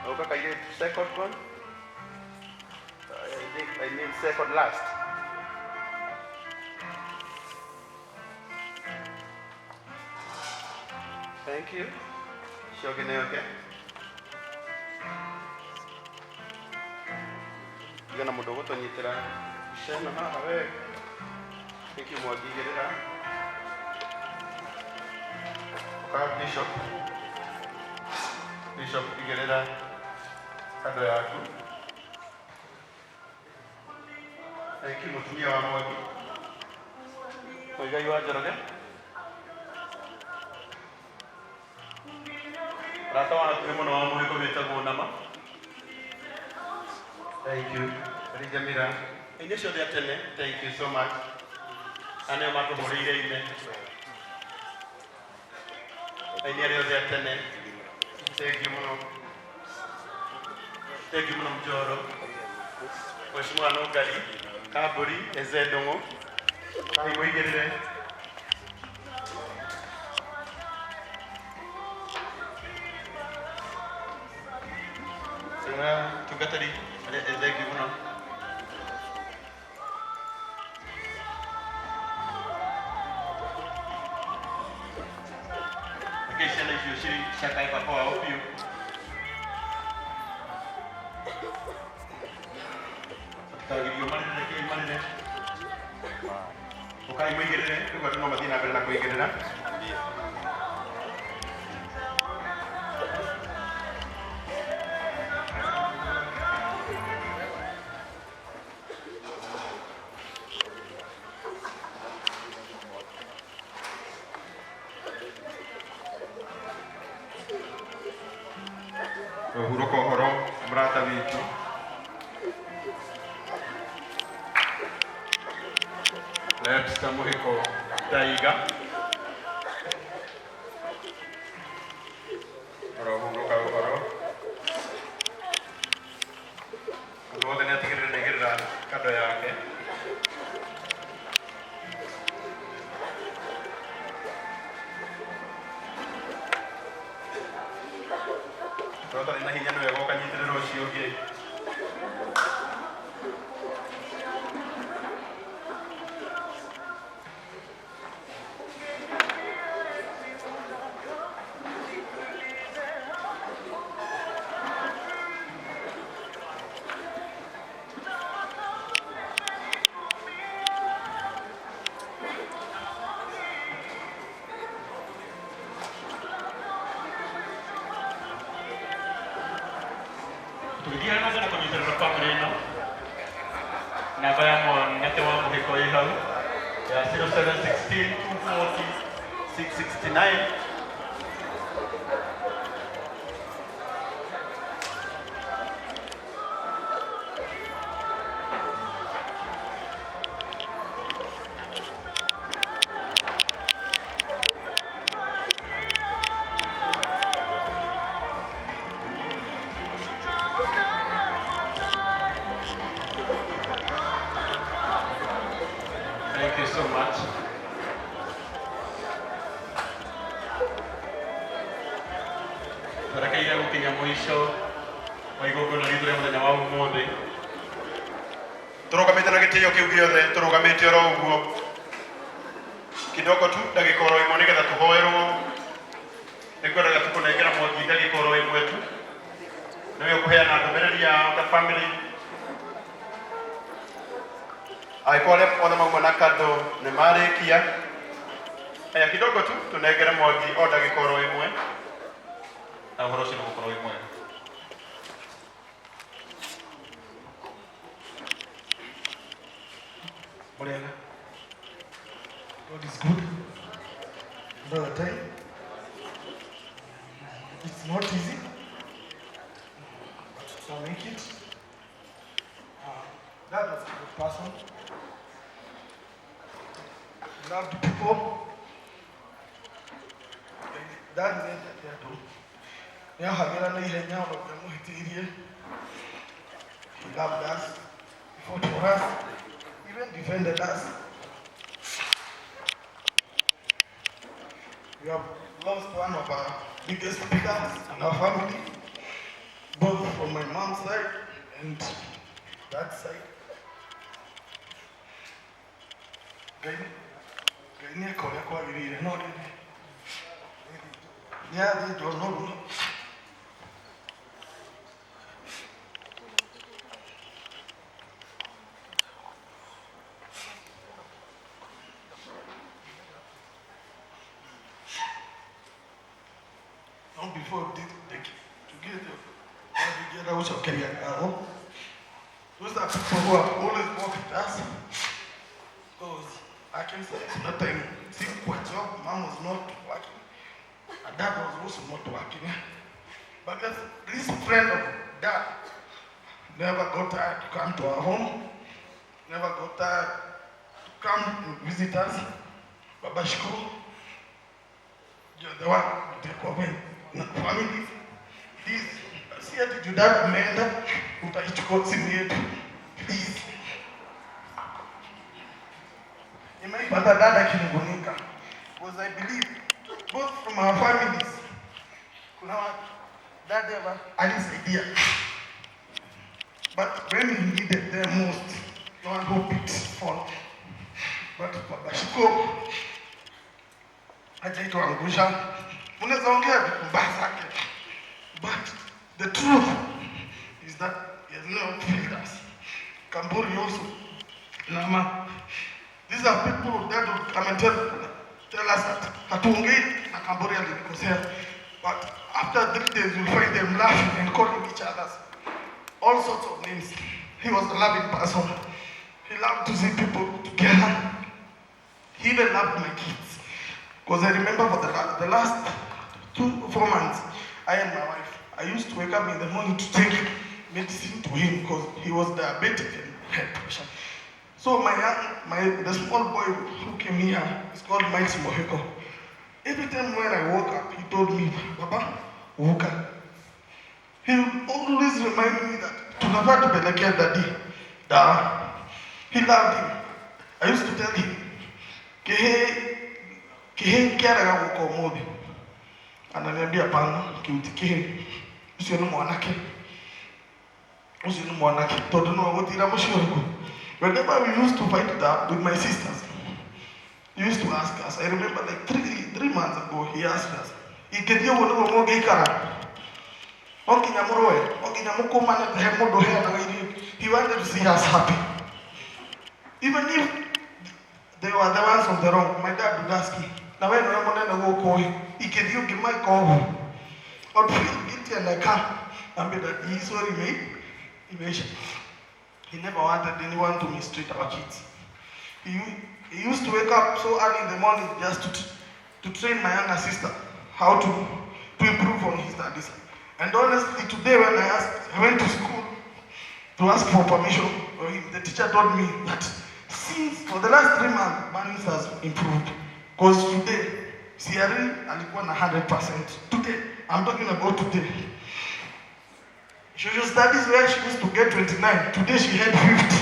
Oka kairĩtu second one. I think I mean second last. Thank you. Ũcio ũngĩ nĩ oke. Tiga na mũndũ ũgũtũnyitĩra mbica ĩno haha wega. Thank you Mwangi igĩrĩra. Ũka Bishop. Bishop igĩrĩra kando yaku. Thank you mũtumia wa Mwangi. Mũigai wa Njoroge. Rata wa hakuhĩ mũno wa mũhĩko wĩtagwo Nama. Thank you. Rijamira. Aini acio othe a tene, thank you so much. Na nĩo matũhũrĩire ime. Aini arĩa othe a tene, thank you mũno. Thank you mũno Mjoro. Mheshimiwa Nũngari, Kambũri, Eze Ndung'u. Kai mũigĩrĩre. Tungatĩri arĩa thank you mũno. Rekei ciana icio cirĩ cakae baba wao biũ. Matikagirio marĩre, rekei marĩre. Ũkai mũigĩrĩre, rĩu andũ no mathiĩ na mbere na kũigĩrĩra. Ũhurũka ũhoro mũrata witũ. Webster Mũhĩko Ndaiga. Ũrohurũka ũhoro. Mũndũ wothe nĩ atigĩrĩre nĩ aigĩrĩra kando yake. Ũrĩa ũtarĩ na hinya nĩ wega ũkanyitĩrĩra ũcio ũngĩ. Tũgĩthiaga na mbere kũnyitĩrĩra bamĩrĩ ĩno, namba ya mwanake wa mũhĩko ĩ hau ya 0716 240 669. Thank you so much. Twerekeire gũkinya mũico wa igongona ritũ rĩa mũthenya wa ũmũthĩ. Tũrũgamĩte na gĩtĩo kĩu gĩothe, tũrũgamĩte oro ũguo kidogo tu, ndagĩka oro ĩmwe nĩgetha tũhoerwo. Nĩ ngwendaga tu kũnengera Mwangi ndagĩka oro ĩmwe tu, nĩwe ũkũheana ndũmĩrĩri ya the family. Angĩkorwo arĩa othe mauma na kando nĩ marĩkia, aya kidogo tu tũnengere Mwangi o ndagĩka oro ĩmwe, na ũhoro ũcio nĩ ũgũkorwo wĩ mwega. Mũrĩega. God is good. Another time. It's not easy, but we'll make it. Dad was a good person. He loved people. Dad nĩ endete andũ. Nĩ ahagĩra na ihenya ona ũngĩamũhĩtĩirie. He loved us. He fought for us. Even defended us. We have lost one of our biggest pillars in our family. both from my mom's side and dad's side. Ngai Ngai nĩ eka ũrĩa kwagĩrĩire no rĩrĩ nĩ athĩnjwo no rĩu no before tugĩte ingĩenda gũcokeria ngatho. Those are people who have always worked with us, because I can say that time sikuwa job, mom was not working and dad was also not working, but this friend of dad never got tired to come to our home, never got tired to come and visit us. Baba Shiko, you're the one to take over na family. Please, si ati juu dad ameenda utaichukua simu yetu. Please. Nimeipata dada akinungunika, because I believe both from our families kuna dada alisaidia, but when he needed them most, no one who picked phone. But Baba Shiko hajaituangusha. Mnaweza ongea vitu mbaya zake, but the truth is that he has never failed us. Kamburi also, Nama. These are people that would come and tell us that hatuongei na Kamburi alinikosea. But after 3 days, you'll find them laughing and calling each other all sorts of names. He was a loving person. He loved to see people together. He even loved my kids. Because I remember for the last 2-4 months, I and my wife, I used to wake up in the morning to take medicine to him because he was diabetic and had pressure. So the small boy who came here is called Miles Moheko. Every time when I woke up, he told me, "Baba, woka." He would always remind me that tunafaa tupelekee daddy dawa. He loved him. I used to tell him, kihe kiaraga gũka ũmũthĩ. Ananiambia hapana, kiuti kihe ũcio nĩ mwanake, ũcio nĩ mwanake tondũ no agũtira mũciĩ ũrĩkũ. Whenever we used to fight that with my sisters, he used to ask us. I remember like three months ago, he asked us, ingĩthiĩ ũguo nĩguo mũngĩikara? No nginya mũrũe, no nginya mũkũmane he mũndũ ũheanaga irio. He wanted to see us happy. Even if they were the ones on the wrong, my dad would ask me, na we nĩwe mũnene gũkũ ĩ, ingĩthiĩ ũngĩmaika ũguo? I would feel guilty and I come. Ambia daddy, sorry mate, imeisha. He never wanted anyone to mistreat our kids. He used to wake up so early in the morning just to train my younger sister how to improve on his studies. And honestly, today when I went to school to ask for permission for him, the teacher told me that since for the last 3 months, Bernice has improved. Because today, CRE alikuwa na 100%. Today, I'm talking about today. Social studies where she used to get 29, today she had 50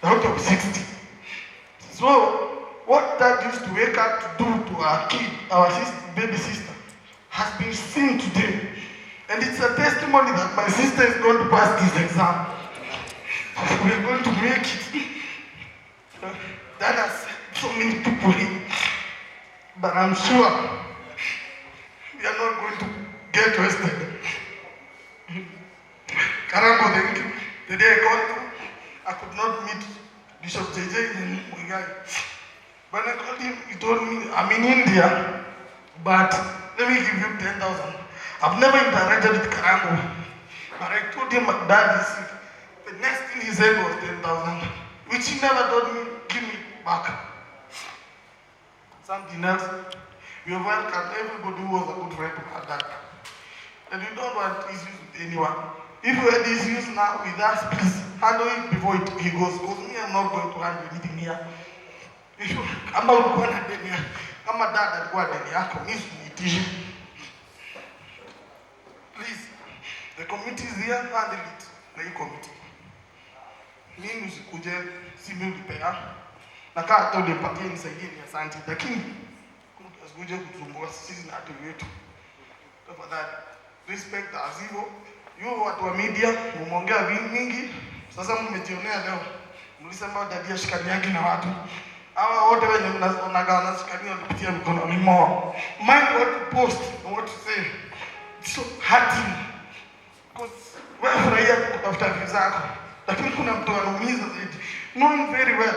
out of 60. So, what dad used to wake up to do to our kid, our sister, baby sister, has been seen today. And it's a testimony that my sister is going to pass this exam. We're going to make it. Dad has sent so many people here. But I'm sure we are not going to get wasted. Karango, thank you. The day I got to, I could not meet Bishop JJ in Muigai. When I called him, he told me, I'm in India, but let me give you 10,000. I've never interacted with Karango, but I told him my dad is sick. The next thing he said was 10,000, which he never told me, give me back. Something else, we have welcomed everybody who was a good friend of our dad. And we don't want issues with anyone. If you had issues now with us, please handle it before he goes. Because me, I'm not going to handle anything here. If you kama ulikuwa na deni yako, kama dad alikuwa deni yako, mimi usiniitishe. Please, the committee is here, handle it. Na hii committee. Mimi usikuje, si mimi ulipea. Na kaa hata ulipatie nisaidie ni asante. Lakini usikuje kutusumbua sisi na watu wetu. Tafadhali, respect us hivyo. You watu wa media mumeongea mingi, sasa mmejionea leo. Mlisema daddy ashikaniagi na watu. Hawa wote wenye mnaonaga wanashikania walipitia mikononi mwao. Mind what to post and what to say. It's so hurting. Because wewe furahia kutafuta views zako, lakini kuna mtu anaumiza zaidi. Knowing very well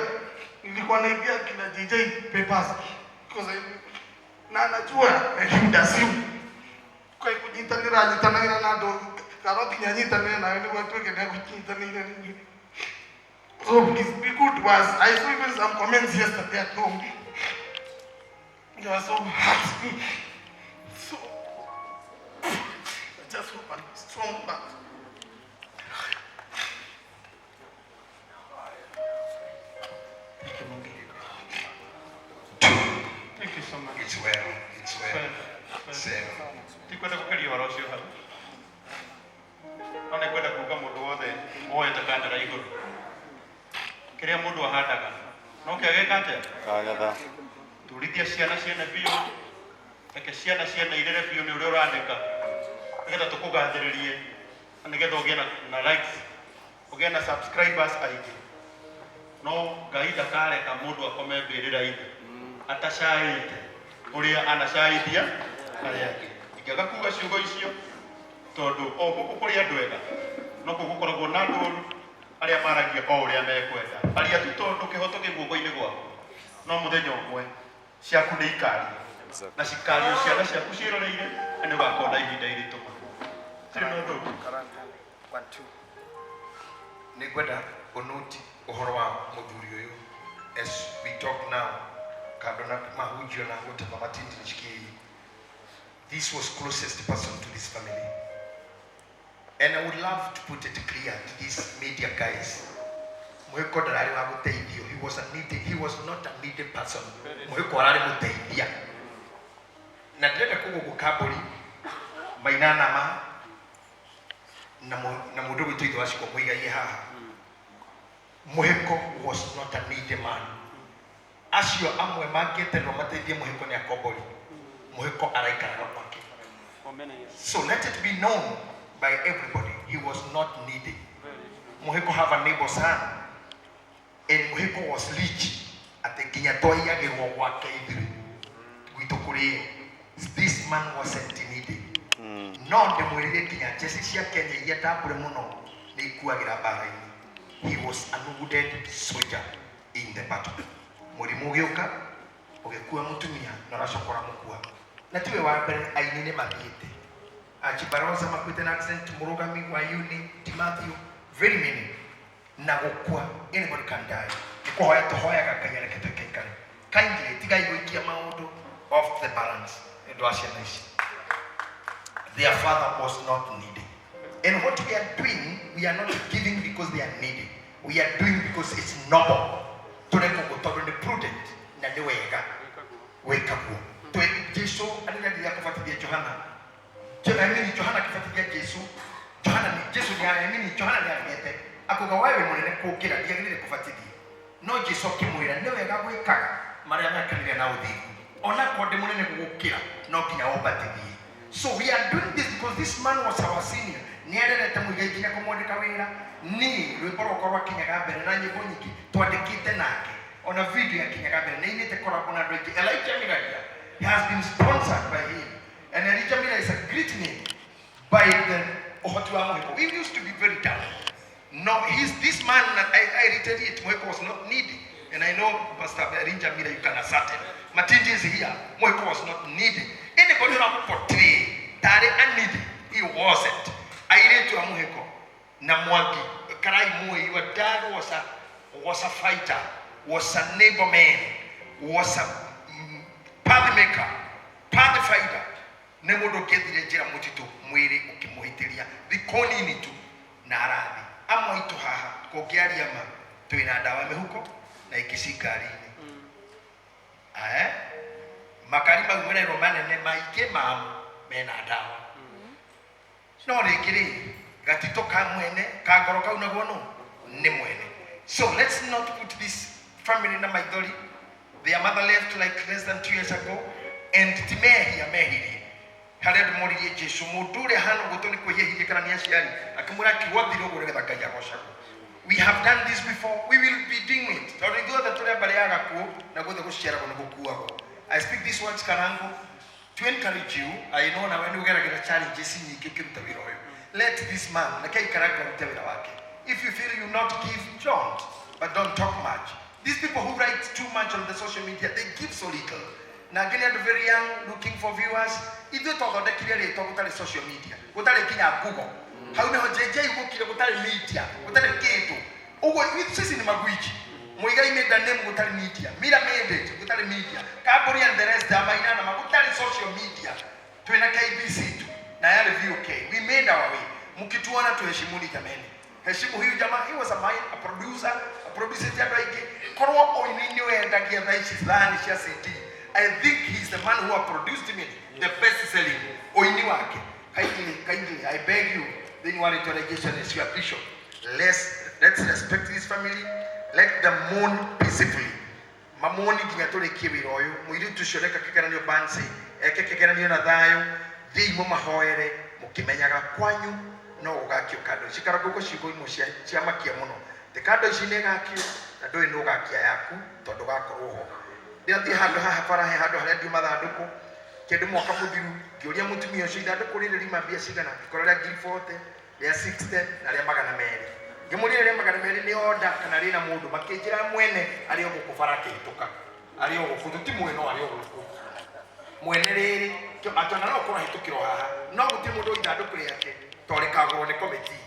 nilikuwa naibia kina JJ papers because I, na anajua and he would assume kwa kunyitanĩra nyitanagĩra na andũ kana nginya nyitanĩre nawe nĩguo atuĩke nĩ akũnyitanĩire. So please be good to us. I saw even some comments yesterday at home. They were so hurt. So I just hope I'm strong, but Thank you, Mwangi. Thank you so much. It's well, it's well. Well, Same. Tikwenda gukiria uhoro ucio hau, no nĩngwenda kuga mũndũ wothe woete kamera igũrũ, kĩrĩa mũndũ ahandaga no kĩo ageka atĩa? Kagetha. Turithia ciana ciene biũ, reke ciana ciene irĩre biũ nĩ ũrĩa ũrandĩka, nĩgetha tũkũgathĩrĩrie na nĩgetha ũgĩe na likes, ũgĩe na subscribers aingĩ. No Ngai ndakareka mũndũ akome mbĩrĩra-inĩ atacaĩte ũrĩa anacaithia arĩa angĩ. Ingĩaga kuga ciugo icio, tondũ o gũkũ kũrĩ andũ ega no kũu gũkoragwo na andũ oru arĩa maragia o ũrĩa mekwenda. Aria tu tondũ kĩhoto kĩ guoko-inĩ gwaku, no mũthenya ũmwe ciaku nĩ ikario na cikario ciana ciaku ciĩroreire, na nĩ ũgakorwo na ihinda iritũ mũno. Tirĩ na ũndũ ũngĩ. One, two. Nĩngwenda ũnũti ũhoro wa mũthuri ũyũ as we talk now, kando na mahunjio na gũtema matindi. This was closest person to this family, and I would love to put it clear to these media guys. Mũhĩko ndararĩ wa gũteithio. He was a needy, he was not a needy person. Mũhĩko ararĩ mũteithia, na ndĩrenda kũgũgũ kambũri maina nama na mũndũ gwitũ ithe waciko mũigaie haha. Mũhĩko was not a needy man. Acio amwe mangĩetererwo mateithie mũhĩko nĩ akombori. Mũhĩko araikaraga gwake. So let it be known by everybody, he was not needy. Mũhĩko have a neighbor son, and Mũhĩko was rich atĩ nginya twaiyagĩrwo gwake ithuĩ gwitũ kũrĩo. This man wasn't needy. No ndĩmwĩrire nginya njeci cia Kenya iria ndambũre mũno nĩ ikuagĩra mbara-inĩ. He was a wounded soldier in the battle. Mũrimũ ũgĩũka ũgĩkua mũtumia na ũracoka ũramũkua, na tiwe wa mbere. Aini nĩ mathiĩte. Achibaroza makuĩte na accident, mũrũgami wa uni Timathew, very many na gũkua. Anybody can die. Nĩ kũhoya tũhoyaga Ngai areke tũikaikare. Kindly tigai gũikia maũndũ off the balance nĩ ũndũ wa ciana ici. Their father was not needy. And what we are doing, we are not giving because they are needy. We are doing because it's noble. Tũreka ũguo tondũ nĩ prudent na nĩ wega gwĩka guo. Jesu arĩrĩa kũbatithia Johana, I mean, Johana akĩbatithia Jesu, Johana nĩ Jesu nĩ, I mean, Johana nĩ aregete akuga wewe wĩ mũnene kũngĩra, ndiagĩrĩire kũbatithio. No Jesu akĩmwĩra nĩ wega gwĩkaga marĩa mekanire na ũthingu, onakorwo ndĩ mũnene gũgũkĩra, no nginya ũbatithie. So we are doing this because this man was our senior. Nĩ arerete Mũigai nginya kũmwandĩka wĩra. Niĩ rwĩmbo rwakwa rwakinyaga mbere na nyĩmbo nyingĩ twandĩkĩte nake, ona video yakinyaga mbere. Nĩ inĩte korabo na andũ aingĩ. Elijah Miragia has been sponsored by him, and Elijah Mira is a great name by the ũhoti wa Mũhĩko. We used to be very down. No, he's this man, I reiterate, Mũhĩko was not needy. And I know Pastor Elijah Mira, you can ascertain. Matindi is here. Mũhĩko was not needy. Anybody who portray tarĩ a needy, he wasn't. Airĩtu a Mũhĩko na Mwangi, Karai Mue, your dad was a fighter, was a neighbor man, was a path maker, path fighter. Nĩ mũndũ ũngĩethire njĩra mũtitũ mwĩrĩ ũkĩmũhĩtĩria thikũ nini tu na arathi. Amwe aitũ haha kũngĩaria ma twĩna ndawa mĩhuko na ingĩ ci ngari-inĩ. Eh? Makari mau mererwo manene maingĩ mamo mena ndawa, no rĩngĩ rĩ gatito ka mwene ka ngoro kau naguo no nĩ mwene. So let's not put this family na maithori. Their mother left like less than 2 years ago, and ti mehia mehirie. Harĩa andũ moririe Jesu, mũndũ ũrĩa hana ũguo to nĩ kwĩhia hirie kana nĩ aciari, akĩmwĩra kiugo ũguo nĩgetha Ngai agocagwo. We have done this before, we will be doing it. Tondũ ithuothe tũrĩ a mbarĩ ya gakuũ, na guothe gũciaragwo nĩ gũkuagwo. I speak these words, Karango, to encourage you. I know nawe nĩ ũgeragĩra challenges nyingĩ ũkĩruta wĩra ũyũ. Let this man, reke Karango arute wĩra wake. If you feel you not give, don't, but don't talk much. These people who write too much on the social media, they give so little. Na angĩ nĩ andũ very young looking for viewers. Ithuĩ twathondekire rĩtwa gũtarĩ social media, gũtarĩ nginya Google. Hau nĩho JJ gũkire, gũtarĩ media, gũtarĩ kĩndũ. Ũguo sisi ni magwiji. Muigai made a name gũtarĩ media, Mira made it gũtarĩ media, Kamburi and the rest amainana gũtarĩ social media. Twĩna KBC tu na yarĩ VOK. We made our way. Mkituona tuheshimuni jameni. Heshimu huyu jamaa. He was a man, a producer, a producer andũ aingĩ. Korwo ũini nĩ wendagia thaa ici thani cia CD, I think he's the man who have produced me the best selling ũini wake. Kindly, kindly, I beg you, thĩinĩ wa rĩtwa rĩa Jesu as your bishop, let's respect this family. Let them mourn peacefully. Mamoni nginya tũrĩkie wĩra ũyũ. Mũirĩtu ũcio reka kĩgeranio bansi eke kĩgeranio na thayũ. Thiĩi mũmahoere mũkĩmenyaga kwanyu no gũgakio kando ici. Karango ciugo imwe cia makia mũno tĩ kando ici nĩ ĩgakio na ndũĩ nĩ ũgakia yaku tondũ gakorwo ho. Ndĩrathiĩ handũ haha bara he handũ harĩa ndiuma thandũkũ kĩndũ mwaka mũthiru, ngĩũria mũtumia ũcio ithandũkũ rĩrĩ riuma mbia cigana, ngĩkora rĩa ngiri 40, rĩa 60 na rĩa 200. Ngĩmũria rĩa 200 nĩ order kana rĩna mũndũ, makĩnjĩra mwene arĩ o gũkũ bara akĩhĩtũka, arĩ o gũkũ, tũtimũĩ no arĩ o gũkũ mwene rĩrĩ atĩ ona no ũkorwo ahĩtũkĩrwo haha, no gũtirĩ mũndũ ithandũkũ rĩake tondũ rĩkagũrwo nĩ committee,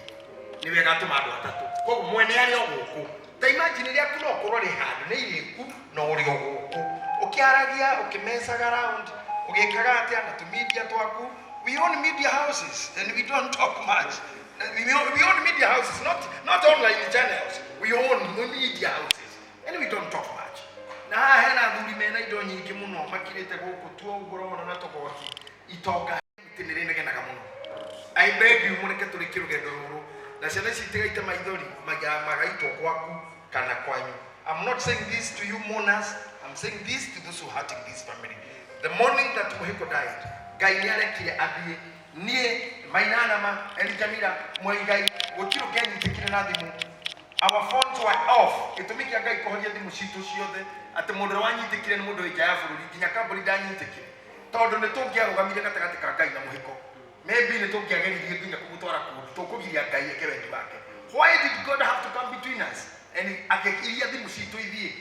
nĩwe ĩgatũma andũ atatũ, koguo mwene arĩ o gũkũ. Ta imagine rĩaku no ũkorwo rĩ handũ nĩ irĩku no ũrĩ o gũkũ ũkĩaragia, ũkĩmecaga round, ũgĩkaga atĩa na tũmedia twaku. We own media houses and we don't talk much. We own media houses, not online channels. We own media houses and we don't talk much. Na haha hena athuri mena indo nyingĩ mũno makirĩte gũkũ tuo ũguo ũrona na tũgoti itonga mĩtĩ nĩ rĩnegenaga mũno. I beg you, mũreke tũrĩkie rũgendo rũrũ na ciana ici itigaite maithori magaitwo gwaku kana kwanyu. I'm not saying this to you mourners, I'm saying this to those who hurting this family. The morning that Muhiko died, Ngai nĩ arekire athiĩ. Niĩ Mainanama, Elijamira, Muigai, gũtirĩ ũngĩanyitĩkire na thimũ. Our phones were off. Gĩtũmi kĩa Ngai kũhoria thimũ citũ ciothe atĩ mũndũ ũrĩa wanyitĩkire nĩ mũndũ wĩ nja ya bũrũri, nginya kambuni ndanyitĩkire, tondũ nĩ tũngĩarũgamire gatagatĩ ka Ngai na Mũhiko. Maybe nĩ tũngĩageririe nginya kũmũtwara kũndũ tũkũgiria Ngai eke wendi wake. Why did God have to come between us and akĩiria thimũ citũ ithiĩ?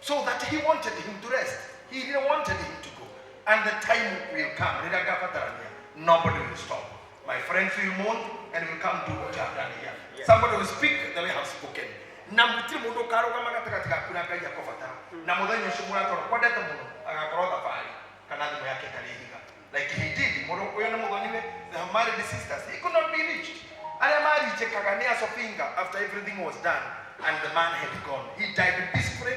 So that he wanted him to rest. He didn't wanted him to go. And the time will come rĩrĩa ngabatarania, nobody will stop. My friends will mourn and will come do what you have done here. Somebody will speak the way I have spoken. Na mũtirĩ mũndũ ũkarũgama gatagatĩ gaku na Ngai akũbatara. Na mũthenya ũcio mũratwara kwendete mũno agakorwo thabarĩ kana thimũ yake ĩtarĩ higa. Like he did. Mũndũ ũyũ nĩ mũthoniwe, they have married sisters. He could not be reached. Arĩa marichekaga nĩ Asofinga after everything was done and the man had gone. He died peacefully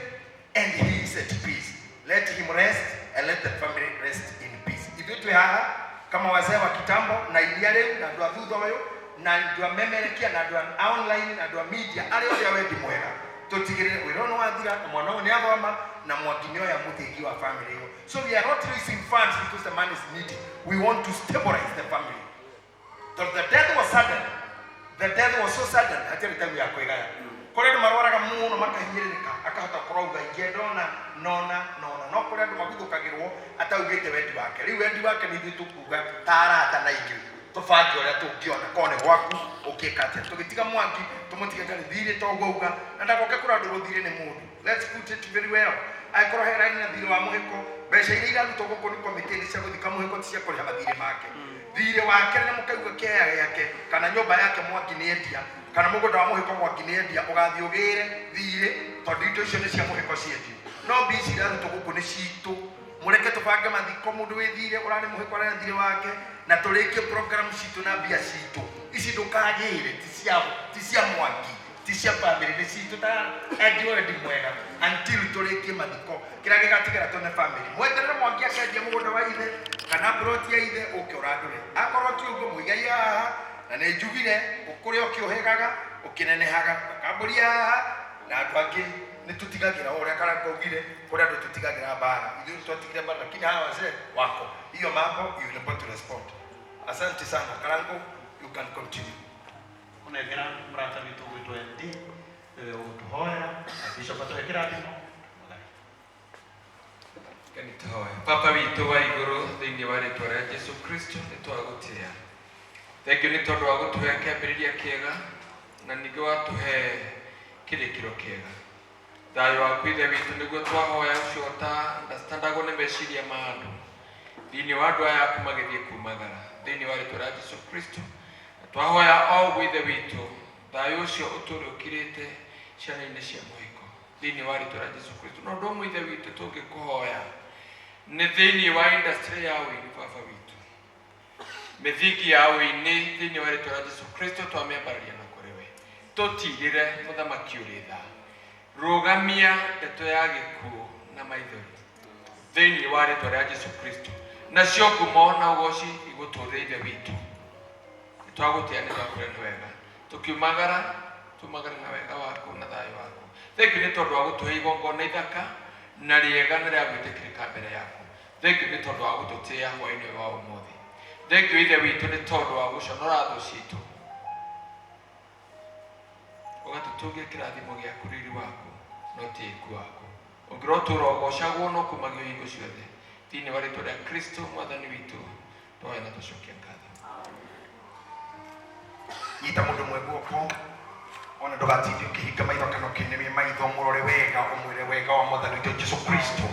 and he is at peace. Let him rest and let the family rest in peace. Ithuĩ twĩ haha kama wazee wa kitambo na iria rĩu na andũ a thutha ũyũ na andũ a memerekia na andũ a online na andũ a media arĩa othe a wendi mwega, tũtigĩrĩre wĩra ũyũ nĩ wathira na mwana ũyũ nĩ athoma na Mwangi nĩ oya mũthĩgi wa family ĩyo. So we are not raising funds because the man is needy. We want to stabilize the family. Tondũ the death was sudden. The death was so sudden, hatirĩ time ya kwĩgaya. Kũrĩ andũ marwaraga mũno makahinyĩrĩrĩka, akahota kũrauga ingĩenda ona nona nona, no kũrĩ andũ maguthũkagĩrwo ataugĩte wendi wake. Rĩu wendi wake nĩ ithuĩ tũkuga ta arata na inyuĩ tũbange ũrĩa tũngĩona korwo nĩ gwaku ũngĩka atĩa, tũgĩtiga Mwangi tũmũtige ndarĩ thirĩ toguo auga na ndagoke kũrandũrwo thirĩ nĩ mũndũ. Let's put it very well. Angĩkorwo he raini na thirĩ wa Mũhĩko, mbeca iria irarutwo gũkũ nĩ komĩtĩ nĩ cia gũthika Mũhĩko, ti cia kũrĩha mathirĩ make. Thirĩ wake rĩrĩa mũkaigua kĩea gĩake kana nyũmba yake Mwangi nĩ endia kana mũgũnda wa Mũhĩko Mwangi nĩ endia, ũgathiĩ ũgĩre thirĩ tondũ indo icio nĩ cia Mũhĩko ciendio, no mbia ici irarutwo gũkũ nĩ citũ. Mũreke tũbange mathiko, mũndũ wĩ thirĩ ũrarĩ Mũhĩko arĩ na thirĩ wake, na tũrĩkie program citũ na mbia citũ ici. Ndũkagĩre ti cia Mwangi, ti cia family, nĩ citũ ta endi wendi mwega until tũrĩkie mathiko. Kĩrĩa gĩgatigara tone family, mweterere Mwangi akendia mũgũnda wa ithe kana plot ya ithe ũke ũrandũre. Akorwo ti ũguo, mũigai haha na nĩ njugire ũkũrĩa ũkĩũhĩgaga ũkĩnenehaga, kambũri haha. Na andũ angĩ nĩ tũtigagĩra o ũrĩa Karangũ augire, kũrĩ andũ tũtigagĩra mbara. Ithuĩ nĩ twatigire mbara, lakini hawa wazee wako hiyo mambo, you will able to respond. Asante sana Karangũ, you can continue. Kũnengera mũrata witũ gwĩtwo MD nĩwe ũgũtũhoera na Bishop atũhe kĩrathimo. Kanithoe. Papa witũ wa igũrũ thĩinĩ wa rĩtwa rĩa Jesu Kristo nĩ twagũtĩĩa. Thengiũ nĩ tondũ wa gũtũhe kĩambĩrĩria kĩega na ningĩ watũhe kĩrĩkĩro kĩega. Thayũ waku Ithe witũ nĩguo twahoya ũcio ũta understandagwo nĩ meciria ma andũ thĩinĩ wa andũ aya aku magĩthiĩ kumagara thĩinĩ wa rĩtwa rĩa Jesu Kristo. Na twahoya o ũguo Ithe witũ thayũ ũcio ũtũũre ũkirĩte ciana-inĩ cia mũhiko thĩinĩ wa rĩtwa rĩa Jesu Kristo. Na ũndũ ũmwe Ithe witũ tũngĩkũhoya nĩ thĩinĩ wa industry ya ũini baba witũ, mĩthingi ya ũini thĩinĩ wa rĩtwa rĩa Jesu Kristo twamĩambararia na kũrĩ we, tũtirĩre mũthamaki ũrĩ tha, rũgamia ndeto ya gĩkuũ na maithori thĩinĩ wa rĩtwa rĩa Jesu Kristo, nacio ngumo na ũgoci igũtũũrĩre Ithe witũ. Nĩtwagũtĩĩa nĩ twakũrĩa nĩ wega, tũkiumagara tumagara na wega waku na thayũ waku. Thengiũ nĩ tondũ wa gũtũhe igongona ithaka na rĩega na rĩa gwĩtĩkĩrĩka mbere yaku. Thengiũ nĩ tondũ wa gũtũtĩĩa hwaĩ-inĩ ũyũ wa ũmũthĩ. Thengiũ Ithe witũ nĩ tondũ wa gũconora thũ citũ, ũgatũtũngia kĩrathimo gĩaku, riri waku na ũtĩĩku waku ũngĩrotũra ũgocagwo no kumagio hingo ciothe thĩinĩ wa rĩtwa rĩa Kristo mwathani witũ twahoya na tũcokia ngatho. Nyita mũndũ mwe guoko, ona ndũgatinde ũkĩhinga maitho kana ũkĩnemia maitho, mũrore wega, ũmwĩre wega wa mwathani witũ Jesu Kristo,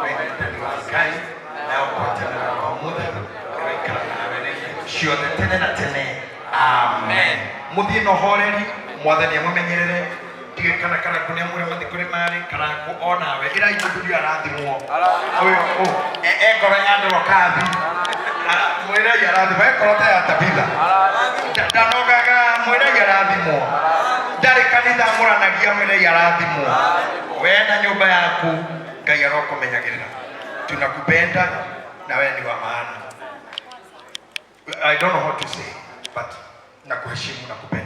wendani wa Ngai na ũgwatanĩro wa Mũtheru ĩroikara nawe ciothe tene na tene. Amen. Mũthiĩ na ũhoreri, mwathani amũmenyerere. Ndige kana Karangũ nĩ amwĩre mathiĩ kũrĩ marĩ Karangũ onawe ĩrai mũthuri arathimwo ũyũ engoro ya ndorokathi mwĩrai arathimwo ekoro ta ya Tabitha ndanogaga mwĩrai arathimwo ndarĩ kanitha amũranagia mwĩrai arathimwo. We na nyũmba yaku Ngai arokũmenyagĩrĩra. Tunakupenda na we ni wa maana. I don't know what to say, but nakuheshimu na kupenda.